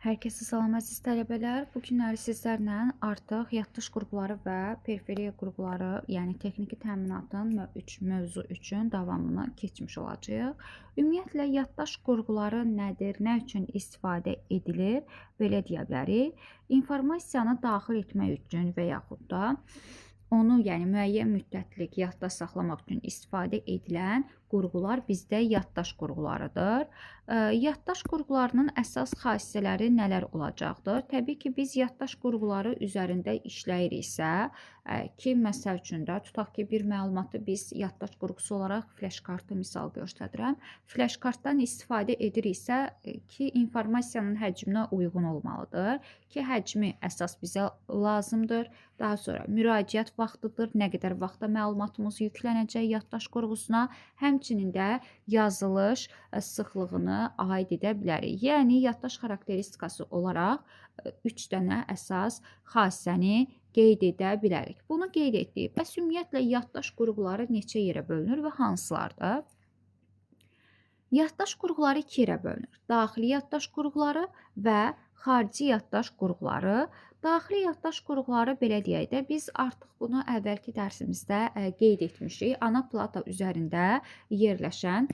Hər kəsə salam əziz tələbələr. Bu günləri sizlərlə artıq yaddaş qurğuları və periferiya qurğuları, yəni texniki təminatın 3 mövzu üçün davamını keçmiş olacağıq. Ümumiyyətlə yaddaş qurğuları nədir, nə üçün istifadə edilir, belə deyə bilərik. İnformasiyanı daxil etmək üçün və yaxud da onu, yəni müəyyən müddətlik yadda saxlamaq üçün istifadə edilən qurğular bizdə yaddaş qurğularıdır. Yaddaş qurğularının əsas xassələri nələr olacaqdır? Təbii ki, biz yaddaş qurğuları üzərində işləyiriksə, ki, məsəl üçün də tutaq ki, bir məlumatı biz yaddaş qurğusu olaraq flash kartı misal göstərirəm. Flash kartdan istifadə ediriksə ki, informasiyanın həcminə uyğun olmalıdır ki, həcmi əsas bizə lazımdır. Daha sonra müraciət vaxtıdır, nə qədər vaxtda məlumatımız yüklənəcək yaddaş qurğusuna, həmçinin də yazılış sıxlığını aid edə bilərik. Yəni yaddaş xarakteristikası olaraq 3 dənə əsas xassəni qeyd edə bilərik. Bunu qeyd etdik. Bəs ümumiyyətlə yaddaş qurğuları neçə yerə bölünür və hansılardır? Yaddaş qurğuları iki yerə bölünür. Daxili yaddaş qurğuları və xarici yaddaş qurğuları. Daxili yaddaş qurğuları belə deyək də, biz artıq bunu əvvəlki dərsimizdə qeyd etmişik. Ana plata üzərində yerləşən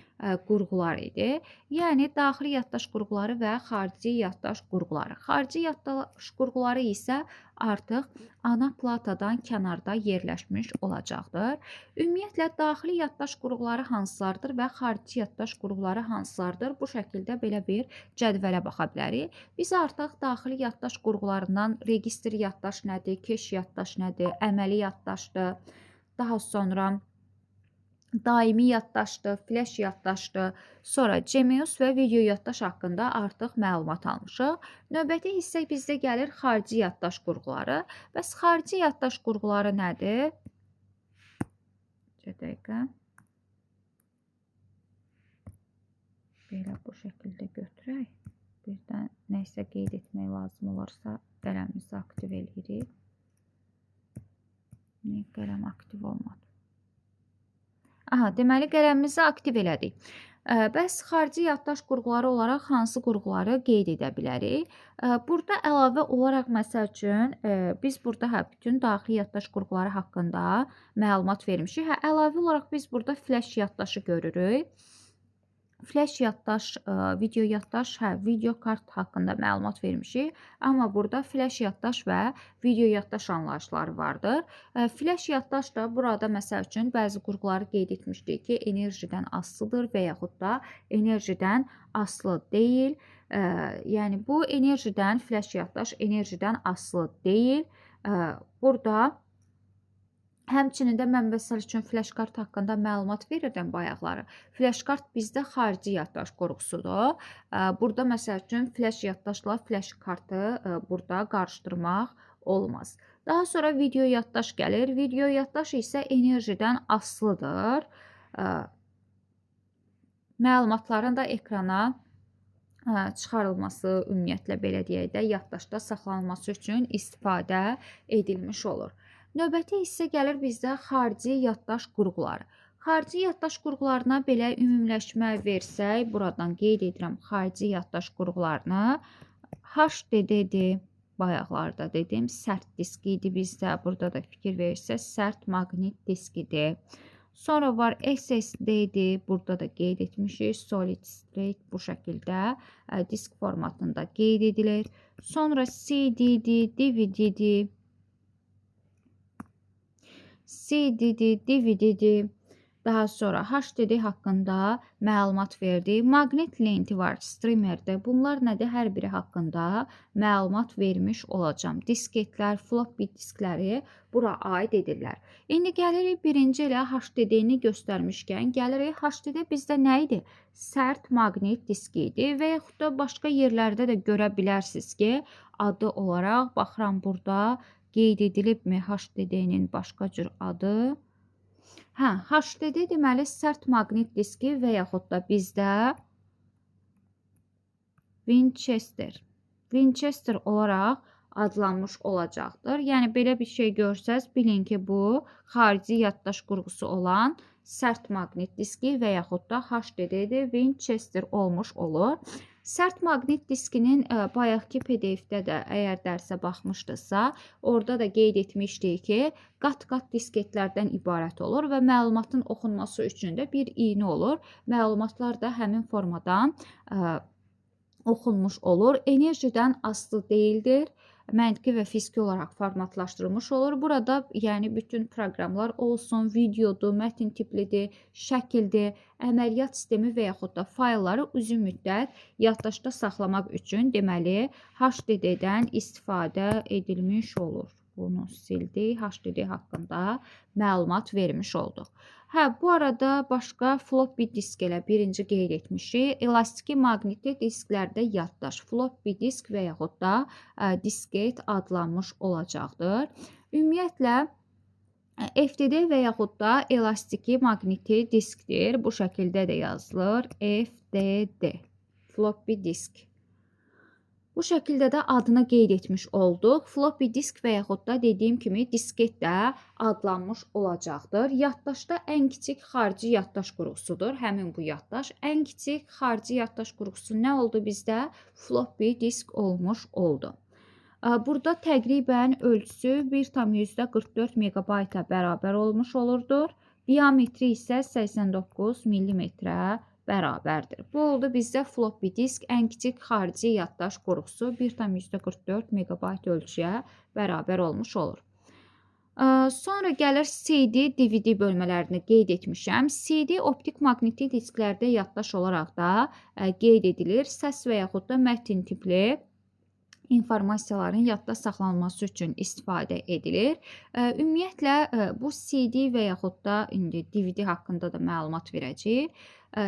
qurğular idi. Yəni daxili yaddaş qurğuları və xarici yaddaş qurğuları. Xarici yaddaş qurğuları isə artıq ana platadan kənarda yerləşmiş olacaqdır. Ümumiyyətlə daxili yaddaş qurğuları hansılardır və xarici yaddaş qurğuları hansılardır? Bu şəkildə belə bir cədvələ baxa bilərik. Biz artıq daxili yaddaş qurğularından registr yaddaş nədir, keş yaddaş nədir, əməli yaddaşdır, daha sonra daimi yaddaşdır, flash yaddaşdır, sonra CMOS və video yaddaş haqqında artıq məlumat almışıq. Növbəti hissə bizdə gəlir xarici yaddaş qurğuları. Bəs xarici yaddaş qurğuları nədir? Bir dəqiqə. Belə bu şəkildə götürək. Birdən nəsə qeyd etmək lazım olarsa qələmimizi aktiv eləyirik. Niyə qələm aktiv olmadı? Aha, deməli qələmimizi aktiv elədik. Bəs xarici yaddaş qurğuları olaraq hansı qurğuları qeyd edə bilərik? Burada əlavə olaraq məsəl üçün biz burada bütün daxili yaddaş qurğuları haqqında məlumat vermişik. Əlavə olaraq biz burada flash yaddaşı görürük. Flash yaddaş, video yaddaş, video kart haqqında məlumat vermişik. Amma burada flash yaddaş və video yaddaş anlayışları vardır. Flash yaddaş da burada məsəl üçün bəzi qurğuları qeyd etmişdik ki, enerjidən asılıdır və yaxud da enerjidən asılı deyil. Yəni bu enerjidən, flash yaddaş enerjidən asılı deyil. Burada həmçinin də mən məsəl üçün flash kart haqqında məlumat verirdim bayaqları. Flash kart bizdə xarici yaddaş qurğusudur. Burada məsəl üçün flash yaddaşla flash kartı burada qarışdırmaq olmaz. Daha sonra video yaddaş gəlir. Video yaddaş isə enerjidən asılıdır. Məlumatların da ekrana çıxarılması, ümumiyyətlə belə deyək də, yaddaşda saxlanılması üçün istifadə edilmiş olur. Növbəti hissə gəlir bizdə xarici yaddaş qurğuları. Xarici yaddaş qurğularına belə ümumiləşmə versək, buradan qeyd edirəm xarici yaddaş qurğularını. HDD-dir, bayaqlarda dedim, sərt disk idi bizdə. Burada da fikir verirsə, sərt maqnit diskidir. Sonra var SSD-dir, burada da qeyd etmişik, solid state bu şəkildə disk formatında qeyd edilir. Sonra CD-dir, DVD-dir. CD-dir, DVD-dir. Daha sonra HDD haqqında məlumat verdi. Maqnit lenti var, streamerdir. Bunlar nədir? Hər biri haqqında məlumat vermiş olacağam. Disketlər, floppy diskləri bura aid edirlər. İndi gəlirik birinci elə HDD-ni göstərmişkən, gəlirik HDD bizdə nə idi? Sərt maqnit diski idi və yaxud da başqa yerlərdə də görə bilərsiniz ki, adı olaraq baxıram burada qeyd edilibmi HDD-nin başqa cür adı? Hə, HDD deməli sərt maqnit diski və yaxud da bizdə Winchester. Winchester olaraq adlanmış olacaqdır. Yəni belə bir şey görsəz, bilin ki, bu xarici yaddaş qurğusu olan sərt maqnit diski və yaxud da HDD-dir, Winchester olmuş olur. Sərt maqnit diskinin bayaqki PDF-də də əgər dərsə baxmışdısa, orada da qeyd etmişdik ki, qat-qat disketlərdən ibarət olur və məlumatın oxunması üçün də bir iynə olur. Məlumatlar da həmin formadan oxunmuş olur. Enerjidən asılı deyildir. Məntiqi və fiziki olaraq formatlaşdırılmış olur. Burada yəni bütün proqramlar olsun, videodur, mətn tiplidir, şəkildir, əməliyyat sistemi və yaxud da faylları uzun müddət yaddaşda saxlamaq üçün deməli HDD-dən istifadə edilmiş olur. Bunu sildik. HDD haqqında məlumat vermiş olduq. Hə, bu arada başqa floppy disk elə birinci qeyd etmişik. Elastiki maqnitli disklərdə yaddaş floppy disk və yaxud da disket adlanmış olacaqdır. Ümumiyyətlə FDD və yaxud da elastiki maqnitli diskdir. Bu şəkildə də yazılır. FDD, floppy disk. Bu şəkildə də adını qeyd etmiş olduq. Floppy disk və yaxud da dediyim kimi disket də adlanmış olacaqdır. Yaddaşda ən kiçik xarici yaddaş qurğusudur. Həmin bu yaddaş ən kiçik xarici yaddaş qurğusu nə oldu bizdə? Floppy disk olmuş oldu. Burada təqribən ölçüsü 1,44 meqabayta bərabər olmuş olurdur. Diametri isə 89 millimetrə bərabərdir. Bu oldu bizdə floppy disk ən kiçik xarici yaddaş qurğusu 1,44 meqabayt ölçüyə bərabər olmuş olur. Sonra gəlir CD, DVD bölmələrini qeyd etmişəm. CD optik maqnitli disklərdə yaddaş olaraq da qeyd edilir. Səs və yaxud da mətn tipli informasiyaların yadda saxlanılması üçün istifadə edilir. Ümumiyyətlə bu CD və yaxud da indi DVD haqqında da məlumat verəcəyik.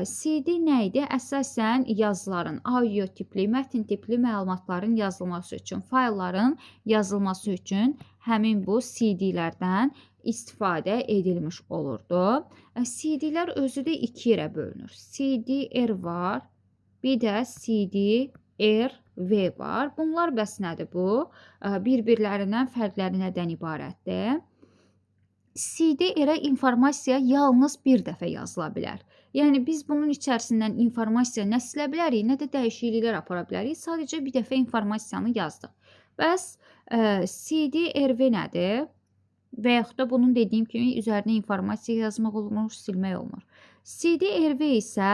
CD nə idi? Əsasən yazıların, audio tipli, mətn tipli məlumatların yazılması üçün, faylların yazılması üçün həmin bu CD-lərdən istifadə edilmiş olurdu. CD-lər özü də iki yerə bölünür. CD-R var, bir də CD-RV var. Bunlar bəs nədir bu? Bir-birlərindən fərqləri nədən ibarətdir? CD-R-ə informasiya yalnız bir dəfə yazıla bilər. Yəni biz bunun içərisindən informasiya nə silə bilərik, nə də dəyişikliklər apara bilərik. Sadəcə bir dəfə informasiyanı yazdıq. Bəs CD-RV nədir? Və yaxud da bunun dediyim kimi üzərinə informasiya yazmaq olmur, silmək olmur. CD-RV isə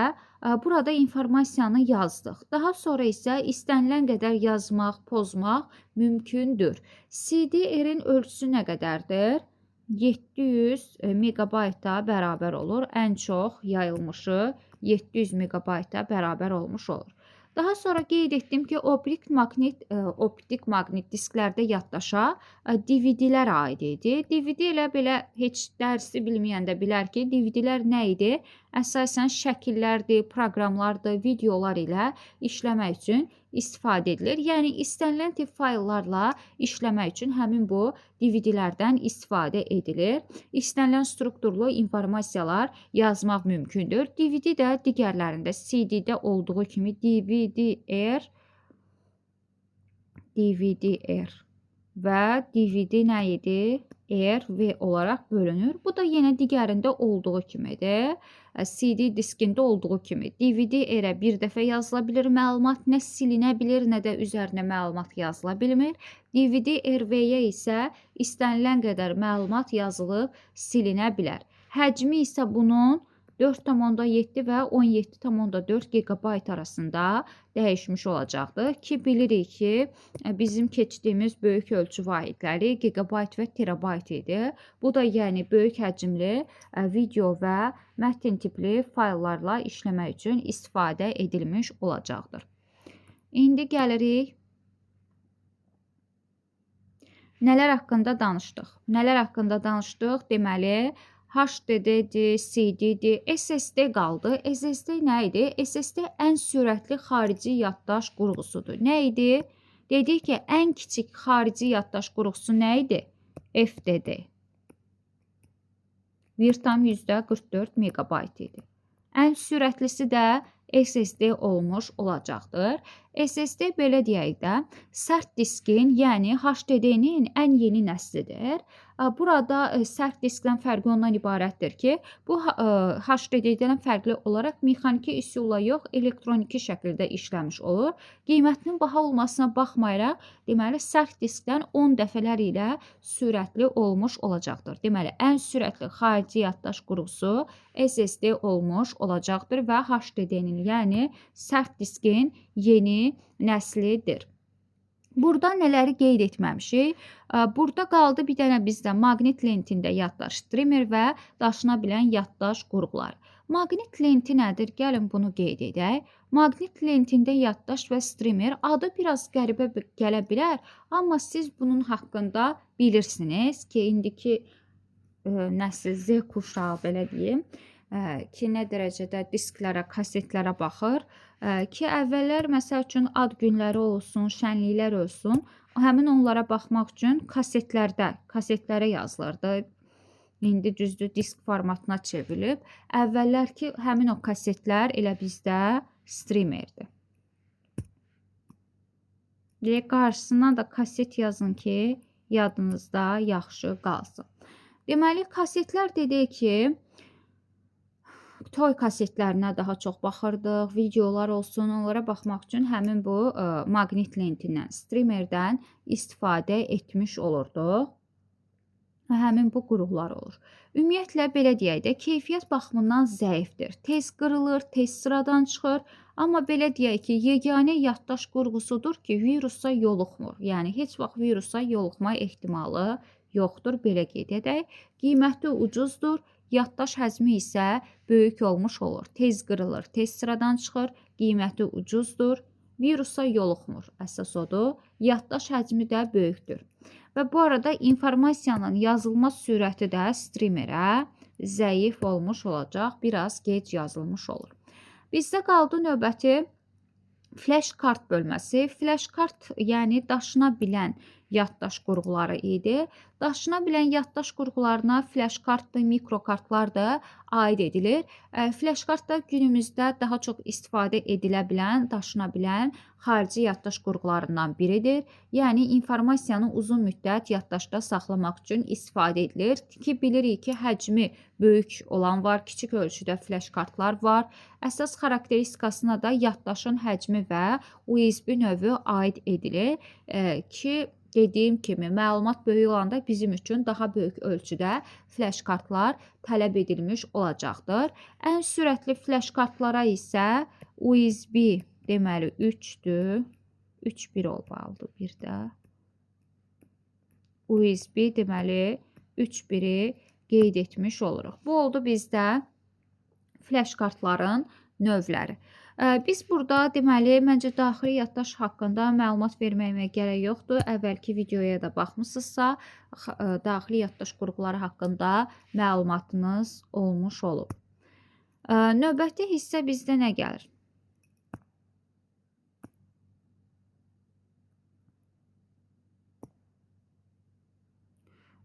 burada informasiyanı yazdıq. Daha sonra isə istənilən qədər yazmaq, pozmaq mümkündür. CD-R-in ölçüsü nə qədərdir? 700 meqabayta bərabər olur. Ən çox yayılmışı 700 meqabayta bərabər olmuş olur. Daha sonra qeyd etdim ki, optik maqnit disklərdə yaddaşa DVD-lər aid idi. DVD elə belə heç dərsi bilməyən də bilər ki, DVD-lər nə idi? Əsasən şəkillərdir, proqramlardır, videolar ilə işləmək üçün istifadə edilir. Yəni istənilən tip fayllarla işləmək üçün həmin bu DVD-lərdən istifadə edilir. İstənilən strukturlu informasiyalar yazmaq mümkündür. DVD də digərlərində CD-də olduğu kimi DVD-R, DVD-R və DVD nə idi? R, V olaraq bölünür. Bu da yenə digərində olduğu kimidir. CD diskində olduğu kimi DVD-R-ə bir dəfə yazıla bilir məlumat, nə silinə bilir, nə də üzərinə məlumat yazıla bilmir. DVD-RV-yə isə istənilən qədər məlumat yazılıb silinə bilər. Həcmi isə bunun 4,7 və 17,4 gigabayt arasında dəyişmiş olacaqdır ki, bilirik ki, bizim keçdiyimiz böyük ölçü vahidləri gigabayt və terabayt idi. Bu da yəni böyük həcmli video və mətn tipli fayllarla işləmək üçün istifadə edilmiş olacaqdır. İndi gəlirik. Nələr haqqında danışdıq? Nələr haqqında danışdıq? Deməli, HDD-dir, CD-dir, SSD qaldı. SSD nə idi? SSD ən sürətli xarici yaddaş qurğusudur. Nə idi? Dedik ki, ən kiçik xarici yaddaş qurğusu nə idi? FDD. 1,44 meqabayt idi. Ən sürətlisi də SSD olmuş olacaqdır. SSD belə deyək də, sərt diskin, yəni HDD-nin ən yeni nəslidir. Burada sərt diskdən fərqi ondan ibarətdir ki, bu HDD-dən fərqli olaraq mexaniki üsulla yox, elektroniki şəkildə işləmiş olur. Qiymətinin baha olmasına baxmayaraq, deməli, sərt diskdən 10 dəfələr ilə sürətli olmuş olacaqdır. Deməli, ən sürətli xarici yaddaş qurğusu SSD olmuş olacaqdır və HDD-nin, yəni sərt diskin yeni nəslidir. Burada nələri qeyd etməmişik? Burada qaldı bir dənə bizdə maqnit lentində yaddaş streamer və daşına bilən yaddaş qurğuları. Maqnit lenti nədir? Gəlin bunu qeyd edək. Maqnit lentində yaddaş və streamer adı biraz qəribə gələ bilər, amma siz bunun haqqında bilirsiniz ki, indiki nəsil Z quşağı belə deyim, ki, nə dərəcədə disklərə, kasetlərə baxır. Ki, əvvəllər məsəl üçün ad günləri olsun, şənliklər olsun, həmin onlara baxmaq üçün kasetlərə yazılırdı. İndi düzdür, disk formatına çevrilib. Əvvəllər ki, həmin o kasetlər elə bizdə streamerdir. Deyək, qarşısına da kaset yazın ki, yadınızda yaxşı qalsın. Deməli, kasetlər dedik ki, toy kasetlərinə daha çox baxırdıq, videolar olsun, onlara baxmaq üçün həmin bu maqnit lentindən, streamerdən istifadə etmiş olurduq. Həmin bu qurğular olur. Ümumiyyətlə, belə deyək də, keyfiyyət baxımından zəifdir. Tez qırılır, tez sıradan çıxır. Amma belə deyək ki, yeganə yaddaş qurğusudur ki, virusa yoluxmur. Yəni, heç vaxt virusa yoluxma ehtimalı yoxdur, belə qeyd edək. Qiyməti ucuzdur, yaddaş həcmi isə böyük olmuş olur. Tez qırılır, tez sıradan çıxır, qiyməti ucuzdur, virusa yoluxmur. Əsas odur, yaddaş həcmi də böyükdür. Və bu arada informasiyanın yazılma sürəti də streamerə zəif olmuş olacaq, biraz gec yazılmış olur. Bizdə qaldı növbəti flash kart bölməsi. Flash kart, yəni daşına bilən yaddaş qurğuları idi. Daşına bilən yaddaş qurğularına flash kartdır, mikrokartlar da aid edilir. Flash kart da günümüzdə daha çox istifadə edilə bilən, daşına bilən xarici yaddaş qurğularından biridir. Yəni, informasiyanı uzun müddət yaddaşda saxlamaq üçün istifadə edilir ki, bilirik ki, həcmi böyük olan var, kiçik ölçüdə flash kartlar var. Əsas xarakteristikasına da yaddaşın həcmi və USB növü aid edilir ki, dediyim kimi, məlumat böyük olanda bizim üçün daha böyük ölçüdə flash kartlar tələb edilmiş olacaqdır. Ən sürətli flash kartlara isə USB deməli 3-dür. 3-1 olmalıdır bir də. USB deməli 3-1-i qeyd etmiş oluruq. Bu oldu bizdə flash kartların növləri. Biz burada deməli, məncə daxili yaddaş haqqında məlumat verməyimə gərək yoxdur. Əvvəlki videoya da baxmısınızsa, daxili yaddaş qurğuları haqqında məlumatınız olmuş olub. Növbəti hissə bizdə nə gəlir?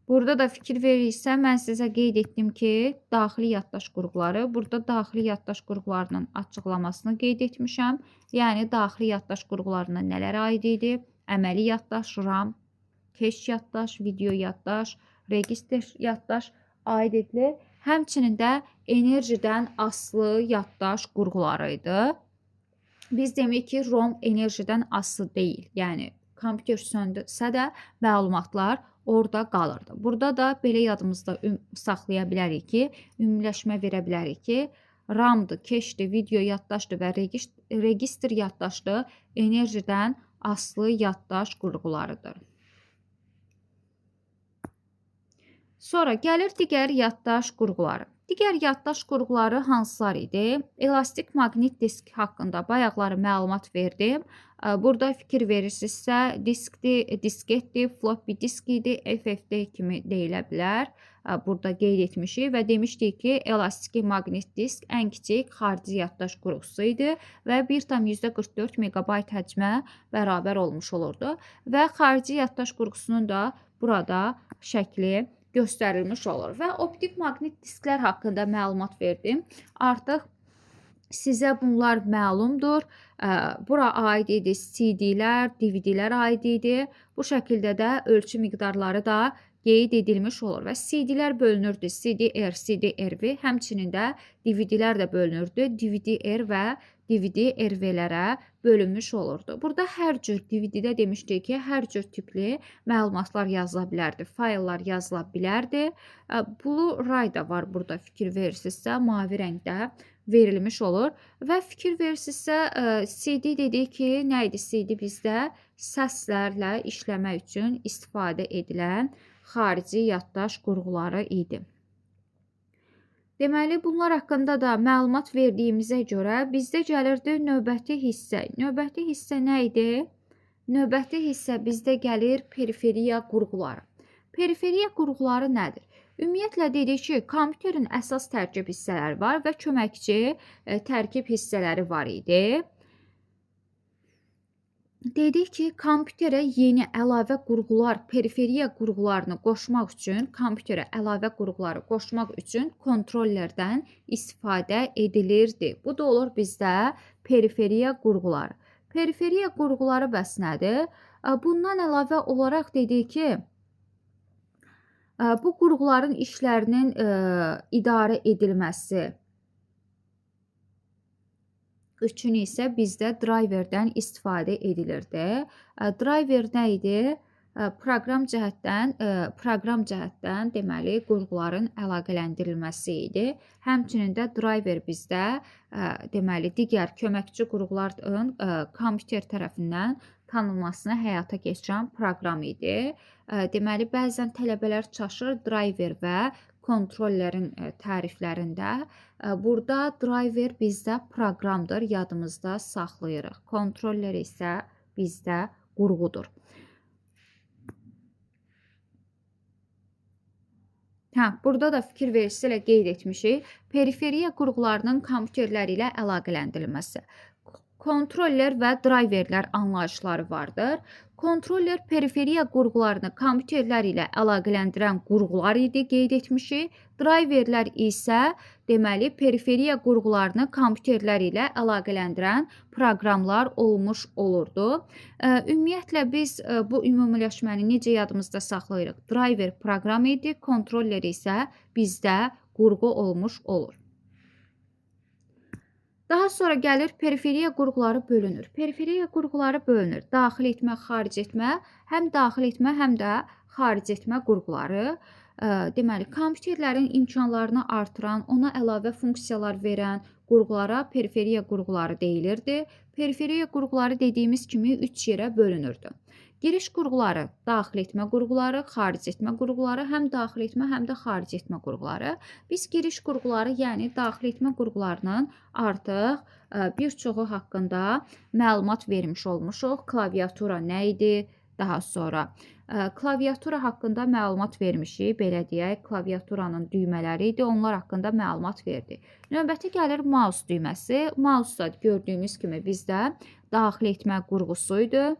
Burada da fikir veririksə, mən sizə qeyd etdim ki, daxili yaddaş qurğuları, burada daxili yaddaş qurğularının açıqlamasını qeyd etmişəm. Yəni, daxili yaddaş qurğularına nələr aid idi? Əməli yaddaş, RAM, keş yaddaş, video yaddaş, registr yaddaş aid edilir. Həmçinin də enerjidən asılı yaddaş qurğuları idi. Biz demək ki, ROM enerjidən asılı deyil. Yəni, kompüter söndürsə də məlumatlar orada qalırdı. Burada da belə yadımızda saxlaya bilərik ki, ümumiləşmə verə bilərik ki, RAM-dır, keşdir, video yaddaşdır və registr yaddaşdır, enerjidən asılı yaddaş qurğularıdır. Sonra gəlir digər yaddaş qurğuları. Digər yaddaş qurğuları hansılar idi? Elastik maqnit disk haqqında bayaqları məlumat verdim. Burada fikir verirsinizsə, diskdir, disketdir, floppy disk idi, FFD kimi deyilə bilər. Burada qeyd etmişik və demişdik ki, elastiki maqnit disk ən kiçik xarici yaddaş qurğusu idi və 1,44 meqabayt həcmə bərabər olmuş olurdu. Və xarici yaddaş qurğusunun da burada şəkli göstərilmiş olur. Və optik maqnit disklər haqqında məlumat verdim. Artıq sizə bunlar məlumdur. Bura aid idi CD-lər, DVD-lər aid idi. Bu şəkildə də ölçü miqdarları da qeyd edilmiş olur və CD-lər bölünürdü. CD-R, CD-RV, həmçinin də DVD-lər də bölünürdü. DVD-R və DVD-RV-lərə bölünmüş olurdu. Burada hər cür DVD-də demişdik ki, hər cür tipli məlumatlar yazıla bilərdi, fayllar yazıla bilərdi. Blu-ray da var burada, fikir verirsinizsə, mavi rəngdə verilmiş olur və fikir verirsinizsə, CD dedik ki, nə idi CD bizdə? Səslərlə işləmək üçün istifadə edilən xarici yaddaş qurğuları idi. Deməli, bunlar haqqında da məlumat verdiyimizə görə bizdə gəlirdi növbəti hissə. Növbəti hissə nə idi? Növbəti hissə bizdə gəlir periferiya qurğuları. Periferiya qurğuları nədir? Ümumiyyətlə dedik ki, kompüterin əsas tərkib hissələri var və köməkçi tərkib hissələri var idi. Dedik ki, kompüterə yeni əlavə qurğular, periferiya qurğularını qoşmaq üçün, kompüterə əlavə qurğuları qoşmaq üçün kontrollerdən istifadə edilirdi. Bu da olur bizdə periferiya qurğuları. Periferiya qurğuları bəs nədir? Bundan əlavə olaraq dedik ki, bu qurğuların işlərinin idarə edilməsi üçün isə bizdə driverdən istifadə edilirdi. Driver nə idi? Proqram cəhətdən deməli qurğuların əlaqələndirilməsi idi. Həmçinin də driver bizdə deməli digər köməkçi qurğuların kompüter tərəfindən tanınmasını həyata keçirən proqram idi. Deməli bəzən tələbələr çaşır driver və kontrollerin təriflərində. Burada driver bizdə proqramdır, yadımızda saxlayırıq. Kontroller isə bizdə qurğudur. Hə, burada da fikir vericisi ilə qeyd etmişik. Periferiya qurğularının kompüterlər ilə əlaqələndirilməsi. Kontroller və driverlər anlayışları vardır. Kontroller periferiya qurğularını kompüterlər ilə əlaqələndirən qurğular idi, qeyd etmişik. Driverlər isə deməli periferiya qurğularını kompüterlər ilə əlaqələndirən proqramlar olmuş olurdu. Ümumiyyətlə biz bu ümumiləşməni necə yadımızda saxlayırıq? Driver proqram idi, kontroller isə bizdə qurğu olmuş olur. Daha sonra gəlir periferiya qurğuları bölünür. Periferiya qurğuları bölünür. Daxil etmə, xaric etmə, həm daxil etmə, həm də xaric etmə qurğuları. Deməli, kompüterlərin imkanlarını artıran, ona əlavə funksiyalar verən qurğulara periferiya qurğuları deyilirdi. Periferiya qurğuları dediyimiz kimi 3 yerə bölünürdü. Giriş qurğuları, daxil etmə qurğuları, xaric etmə qurğuları, həm daxil etmə, həm də xaric etmə qurğuları. Biz giriş qurğuları, yəni daxil etmə qurğularının artıq bir çoxu haqqında məlumat vermiş olmuşuq. Klaviatura nə idi? Daha sonra klaviatura haqqında məlumat vermişik, belə deyək, klaviaturanın düymələri idi, onlar haqqında məlumat verdi. Növbəti gəlir mouse düyməsi. Mouse da gördüyümüz kimi bizdə daxil etmə qurğusu idi.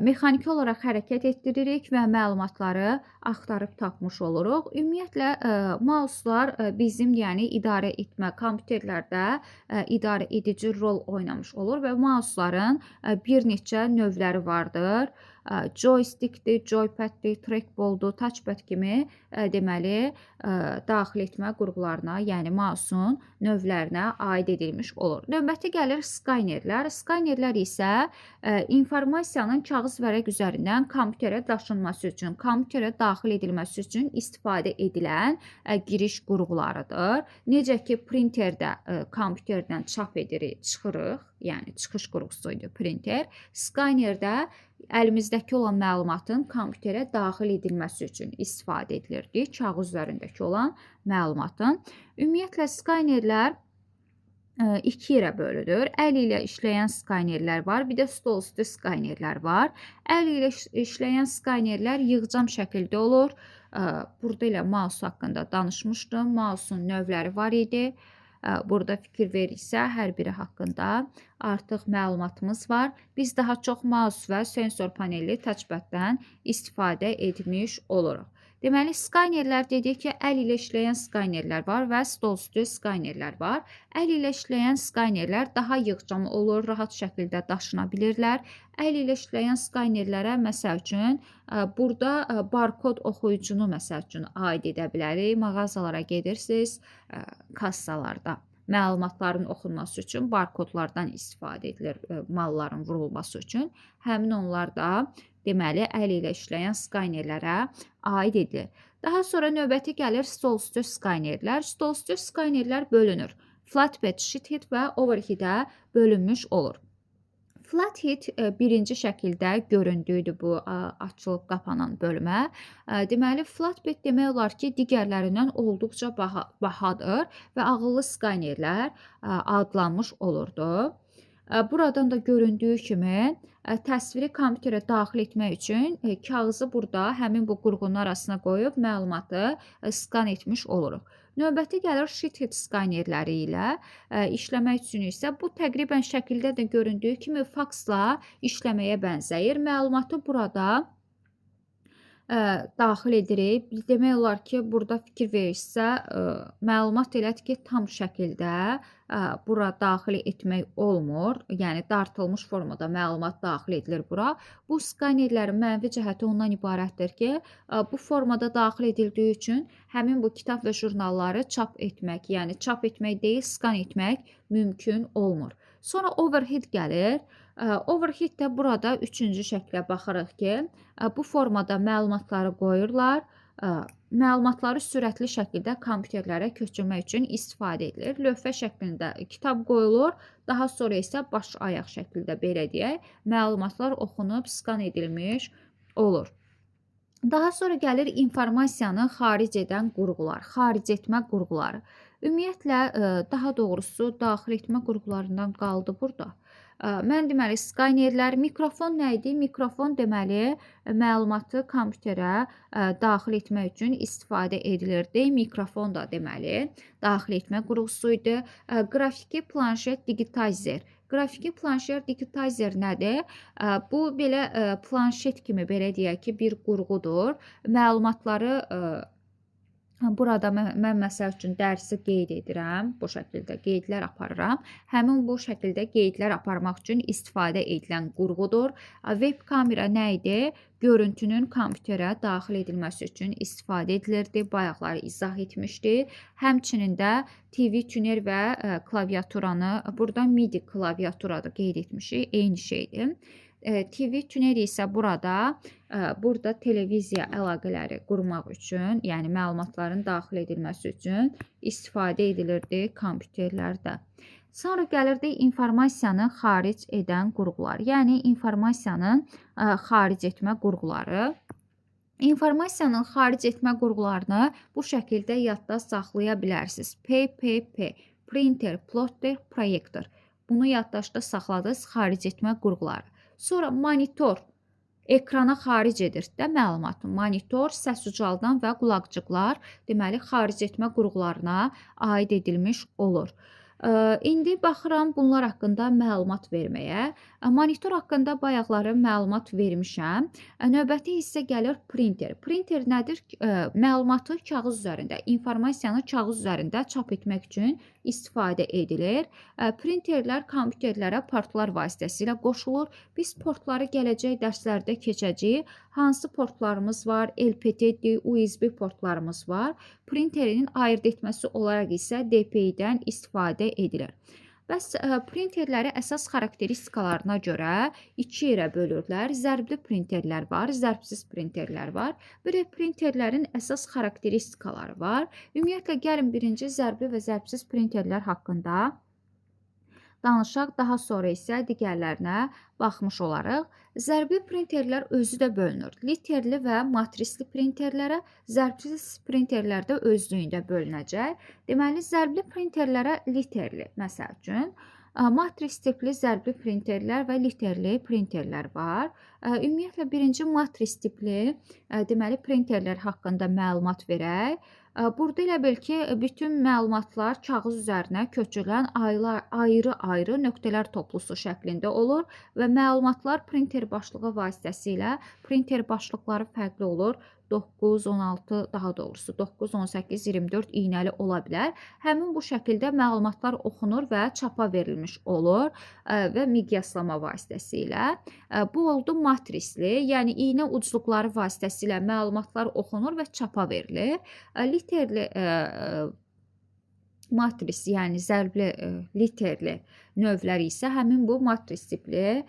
Mexaniki olaraq hərəkət etdiririk və məlumatları axtarıb tapmış oluruq. Ümumiyyətlə, mouselar bizim, yəni idarə etmə, kompüterlərdə idarə edici rol oynamış olur və mouseların bir neçə növləri vardır. Joystickdir, joypaddir, trackballdur, touchpad kimi deməli daxil etmə qurğularına, yəni mouseun növlərinə aid edilmiş olur. Növbəti gəlir skanerlər. Skanerlər isə informasiyanın kağız vərəq üzərindən kompüterə daşınması üçün, kompüterə daxil edilməsi üçün istifadə edilən giriş qurğularıdır. Necə ki, printerdə kompüterdən çap edirik, çıxırıq, yəni çıxış qurğusu idi printer. Skanerdə əlimizdəki olan məlumatın kompüterə daxil edilməsi üçün istifadə edilirdi, kağız üzərindəki olan məlumatın. Ümumiyyətlə, skanerlər iki yerə bölünür. Əl ilə işləyən skanerlər var, bir də stol üstü skanerlər var. Əl ilə işləyən skanerlər yığcam şəkildə olur. Burada elə mouse haqqında danışmışdım. Mouseun növləri var idi. Burada fikir verirsə, hər biri haqqında artıq məlumatımız var. Biz daha çox mouse və sensor panelli touchpaddən istifadə etmiş oluruq. Deməli, skanerlər dedik ki, əl ilə işləyən skanerlər var və stolüstü skanerlər var. Əl ilə işləyən skanerlər daha yığcam olur, rahat şəkildə daşına bilirlər. Əl ilə işləyən skanerlərə məsəl üçün burada barkod oxuyucunu məsəl üçün aid edə bilərik. Mağazalara gedirsiniz, kassalarda məlumatların oxunması üçün barkodlardan istifadə edilir, malların vurulması üçün. Həmin onlar da deməli, əl ilə işləyən skanerlərə aid edilir. Daha sonra növbəti gəlir stolüstü skanerlər. Stolüstü skanerlər bölünür. Flatbed, sheethead və overhead-ə bölünmüş olur. Flathead birinci şəkildə göründüyüdür bu açılıb qapanan bölmə. Deməli, flatbed demək olar ki, digərlərindən olduqca bahadır və ağıllı skanerlər adlanmış olurdu. Buradan da göründüyü kimi təsviri kompüterə daxil etmək üçün kağızı burada həmin bu qurğunun arasına qoyub məlumatı skan etmiş oluruq. Növbəti gəlir sheethead skanerləri ilə işləmək üçün isə bu təqribən şəkildə də göründüyü kimi faksla işləməyə bənzəyir. Məlumatı burada daxil edirik. Demək olar ki, burada fikir verirsə, məlumat elədir ki, tam şəkildə bura daxil etmək olmur. Yəni, dartılmış formada məlumat daxil edilir bura. Bu skanerlərin mənfi cəhəti ondan ibarətdir ki, bu formada daxil edildiyi üçün həmin bu kitab və jurnalları çap etmək, yəni çap etmək deyil, skan etmək mümkün olmur. Sonra overhead gəlir. Overhead də burada üçüncü şəklə baxırıq ki, bu formada məlumatları qoyurlar. Məlumatları sürətli şəkildə kompüterlərə köçürmək üçün istifadə edilir. Lövhə şəklində kitab qoyulur, daha sonra isə baş ayaq şəkildə belə deyək, məlumatlar oxunub skan edilmiş olur. Daha sonra gəlir informasiyanı xaric edən qurğular, xaric etmə qurğuları. Ümumiyyətlə, daha doğrusu daxil etmə qurğularından qaldı burada. Mən deməli, skanerlər, mikrofon nə idi? Mikrofon deməli, məlumatı kompüterə daxil etmək üçün istifadə edilirdi. Mikrofon da deməli, daxil etmə qurğusu idi. Qrafiki planşet digitayzer. Qrafiki planşet digitayzer nədir? Bu belə planşet kimi belə deyək ki, bir qurğudur. Məlumatları burada mən məsəl üçün dərsi qeyd edirəm, bu şəkildə qeydlər aparıram. Həmin bu şəkildə qeydlər aparmaq üçün istifadə edilən qurğudur. Web kamera nə idi? Görüntünün kompüterə daxil edilməsi üçün istifadə edilirdi. Bayaqları izah etmişdi. Həmçinin də TV tuner və klaviaturanı, burada MIDI klaviatura da qeyd etmişik, eyni şeydir. TV tuner isə burada televiziya əlaqələri qurmaq üçün, yəni məlumatların daxil edilməsi üçün istifadə edilirdi kompüterlərdə. Sonra gəlirdi informasiyanı xaric edən qurğular, yəni informasiyanın xaric etmə qurğuları. İnformasiyanın xaric etmə qurğularını bu şəkildə yadda saxlaya bilərsiniz. PPP, printer, plotter, proyektor. Bunu yaddaşda saxladınız, xaric etmə qurğuları. Sonra monitor ekrana xaric edir də məlumatı. Monitor, səs ucaldan və qulaqcıqlar deməli, xaric etmə qurğularına aid edilmiş olur. İndi baxıram bunlar haqqında məlumat verməyə. Monitor haqqında bayaqları məlumat vermişəm. Növbəti hissə gəlir printer. Printer nədir? Məlumatı kağız üzərində, informasiyanı kağız üzərində çap etmək üçün istifadə edilir. Printerlər kompüterlərə portlar vasitəsilə qoşulur. Biz portları gələcək dərslərdə keçəcəyik. Hansı portlarımız var? LPT, USB portlarımız var. Printerinin ayırt etməsi olaraq isə DPI-dən istifadə edilir. Bəs printerləri əsas xarakteristikalarına görə iki yerə bölürlər. Zərbli printerlər var, zərbsiz printerlər var. Bir də printerlərin əsas xarakteristikaları var. Ümumiyyətlə, gəlin birinci zərbli və zərbsiz printerlər haqqında danışaq, daha sonra isə digərlərinə baxmış olarıq. Zərbli printerlər özü də bölünür. Literli və matrisli printerlərə, zərbsiz printerlər də özlüyündə bölünəcək. Deməli, zərbli printerlərə literli, məsəl üçün, matris tipli zərbli printerlər və literli printerlər var. Ümumiyyətlə, birinci matris tipli, deməli, printerlər haqqında məlumat verək. Burada elə bil ki, bütün məlumatlar kağız üzərinə köçürülən ayrı-ayrı nöqtələr toplusu şəklində olur və məlumatlar printer başlığı vasitəsilə, printer başlıqları fərqli olur, 9, 16, daha doğrusu 9, 18, 24 iynəli ola bilər. Həmin bu şəkildə məlumatlar oxunur və çapa verilmiş olur və miqyaslama vasitəsilə. Bu oldu matrisli, yəni iynə ucluqları vasitəsilə məlumatlar oxunur və çapa verilir. Literli matris, yəni zərbli literli növləri isə həmin bu matris tipli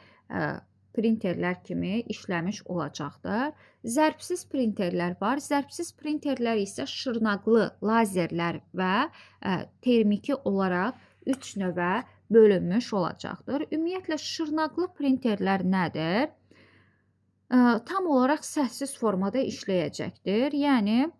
printerlər kimi işləmiş olacaqdır. Zərbsiz printerlər var. Zərbsiz printerlər isə şırnaqlı lazerlər və termiki olaraq 3 növə bölünmüş olacaqdır. Ümumiyyətlə, şırnaqlı printerlər nədir? Tam olaraq səssiz formada işləyəcəkdir. Yəni,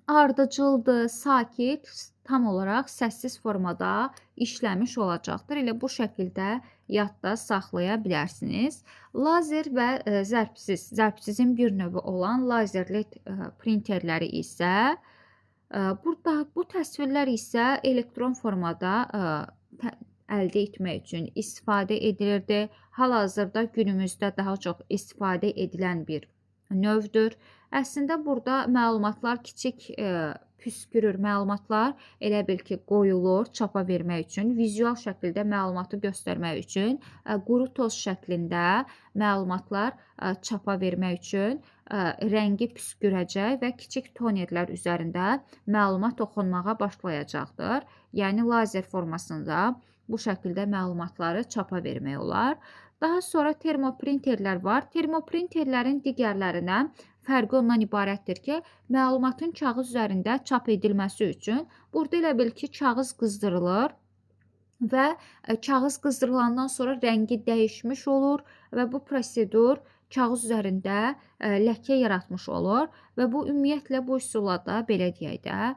ardıcıldır, sakit, tam olaraq səssiz formada işləmiş olacaqdır. Elə bu şəkildə yadda saxlaya bilərsiniz. Lazer və zərbsiz, zərbsizin bir növü olan lazerli printerləri isə, burada bu təsvirlər isə elektron formada əldə etmək üçün istifadə edilirdi. Hal-hazırda günümüzdə daha çox istifadə edilən bir növdür. Əslində burada məlumatlar kiçik püskürür, məlumatlar elə bil ki, qoyulur çapa vermək üçün, vizual şəkildə məlumatı göstərmək üçün, quru toz şəklində məlumatlar çapa vermək üçün rəngi püskürəcək və kiçik tonerlər üzərində məlumat oxunmağa başlayacaqdır. Yəni lazer formasında bu şəkildə məlumatları çapa vermək olar. Daha sonra termoprinterlər var. Termoprinterlərin digərlərinə fərqi ondan ibarətdir ki, məlumatın kağız üzərində çap edilməsi üçün burada elə bil ki, kağız qızdırılır və kağız qızdırılandan sonra rəngi dəyişmiş olur və bu prosedur kağız üzərində ləkə yaratmış olur və bu ümumiyyətlə bu üsulla da belə deyək də,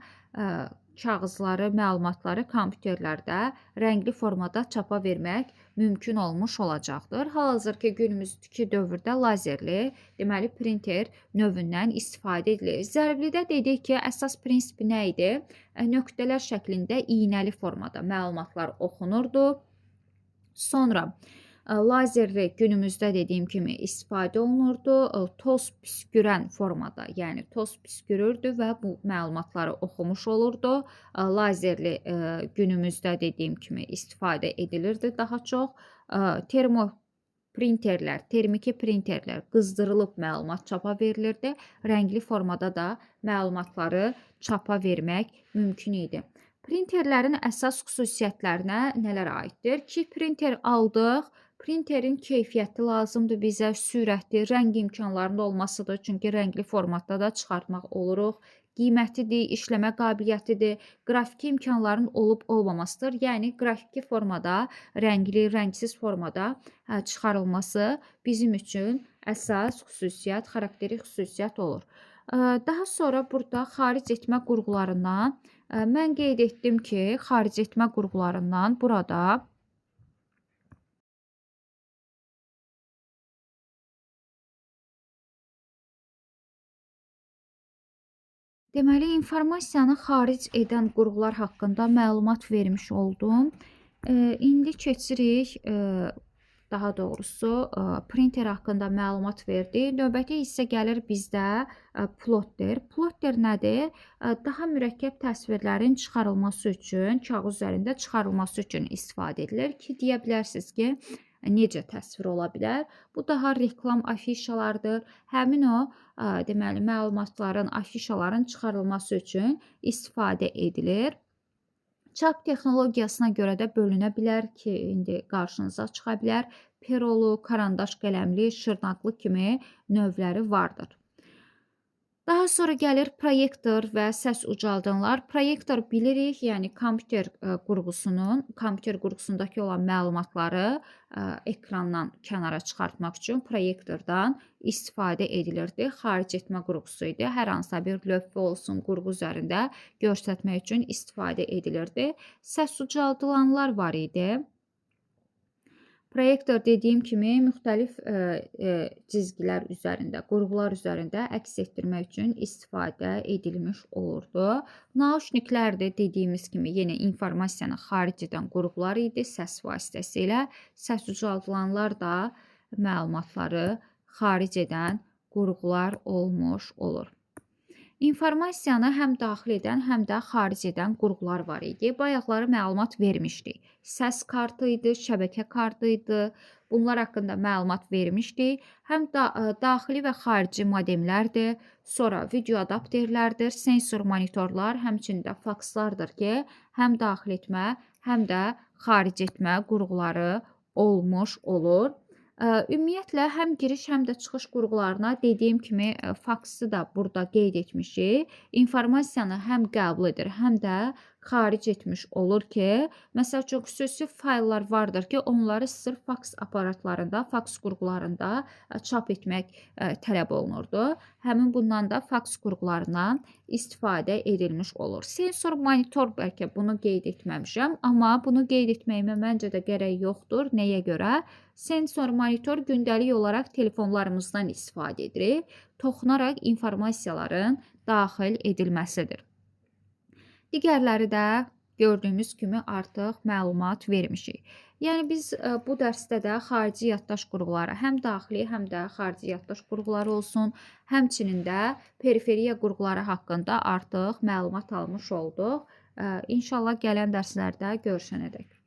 kağızları, məlumatları kompüterlərdə rəngli formada çapa vermək mümkün olmuş olacaqdır. Hal-hazırki günümüzdəki dövrdə lazerli, deməli printer növündən istifadə edilir. Zərblidə dedik ki, əsas prinsipi nə idi? Nöqtələr şəklində iynəli formada məlumatlar oxunurdu. Sonra lazerli günümüzdə dediyim kimi istifadə olunurdu. Toz püskürən formada, yəni toz püskürürdü və bu məlumatları oxumuş olurdu. Lazerli günümüzdə dediyim kimi istifadə edilirdi daha çox. Termoprinterlər, termiki printerlər qızdırılıb məlumat çapa verilirdi. Rəngli formada da məlumatları çapa vermək mümkün idi. Printerlərin əsas xüsusiyyətlərinə nələr aiddir? Ki, printer aldıq, printerin keyfiyyəti lazımdır bizə, sürəti, rəng imkanlarında olmasıdır. Çünki rəngli formatda da çıxartmaq oluruq. Qiymətidir, işləmə qabiliyyətidir, qrafiki imkanların olub olmamasıdır. Yəni, qrafiki formada, rəngli, rəngsiz formada çıxarılması bizim üçün əsas xüsusiyyət, xarakterik xüsusiyyət olur. Daha sonra burada xaric etmə qurğularından mən qeyd etdim ki, xaric etmə qurğularından burada deməli, informasiyanı xaric edən qurğular haqqında məlumat vermiş oldum. İndi keçirik, daha doğrusu printer haqqında məlumat verdik. Növbəti hissə gəlir bizdə plotter. Plotter nədir? Daha mürəkkəb təsvirlərin çıxarılması üçün, kağız üzərində çıxarılması üçün istifadə edilir ki, deyə bilərsiniz ki, necə təsvir ola bilər? Bu daha reklam afişalardır. Həmin o, deməli, məlumatların, afişaların çıxarılması üçün istifadə edilir. Çap texnologiyasına görə də bölünə bilər ki, indi qarşınıza çıxa bilər. Perolu, karandaş qələmli, şırnaqlı kimi növləri vardır. Daha sonra gəlir proyektor və səs ucaldanlar. Proyektor bilirik, yəni kompüter qurğusunun, kompüter qurğusundakı olan məlumatları ekrandan kənara çıxartmaq üçün proyektordan istifadə edilirdi. Xaric etmə qurğusu idi. Hər hansısa bir lövhə olsun, qurğu üzərində göstərmək üçün istifadə edilirdi. Səs ucaldılanlar var idi. Proyektor dediyim kimi müxtəlif cizgilər üzərində, qurğular üzərində əks etdirmək üçün istifadə edilmiş olurdu. Nauşniklər də dediyimiz kimi yenə informasiyanı xaric edən qurğular idi səs vasitəsilə. Səs ucaldılanlar da məlumatları xaric edən qurğular olmuş olur. İnformasiyanı həm daxil edən, həm də xaric edən qurğular var idi. Bayaqları məlumat vermişdik. Səs kartı idi, şəbəkə kartı idi. Bunlar haqqında məlumat vermişdik. Həm da daxili və xarici modemlərdir, sonra video adapterlərdir, sensor monitorlar, həmçinin də fakslardır ki, həm daxil etmə, həm də xaric etmə qurğuları olmuş olur. Ümumiyyətlə, həm giriş, həm də çıxış qurğularına dediyim kimi faksı da burada qeyd etmişik. İnformasiyanı həm qəbul edir, həm də xaric etmiş olur ki, məsəl üçün, xüsusi fayllar vardır ki, onları sırf faks aparatlarında, faks qurğularında çap etmək tələb olunurdu. Həmin bundan da faks qurğularından istifadə edilmiş olur. Sensor monitor bəlkə bunu qeyd etməmişəm, amma bunu qeyd etməyimə məncə də gərək yoxdur. Nəyə görə? Sensor monitor gündəlik olaraq telefonlarımızdan istifadə edirik. Toxunaraq informasiyaların daxil edilməsidir. Digərləri də gördüyümüz kimi artıq məlumat vermişik. Yəni biz bu dərsdə də xarici yaddaş qurğuları, həm daxili, həm də xarici yaddaş qurğuları olsun, həmçinin də periferiya qurğuları haqqında artıq məlumat almış olduq. İnşallah gələn dərslərdə görüşənədək.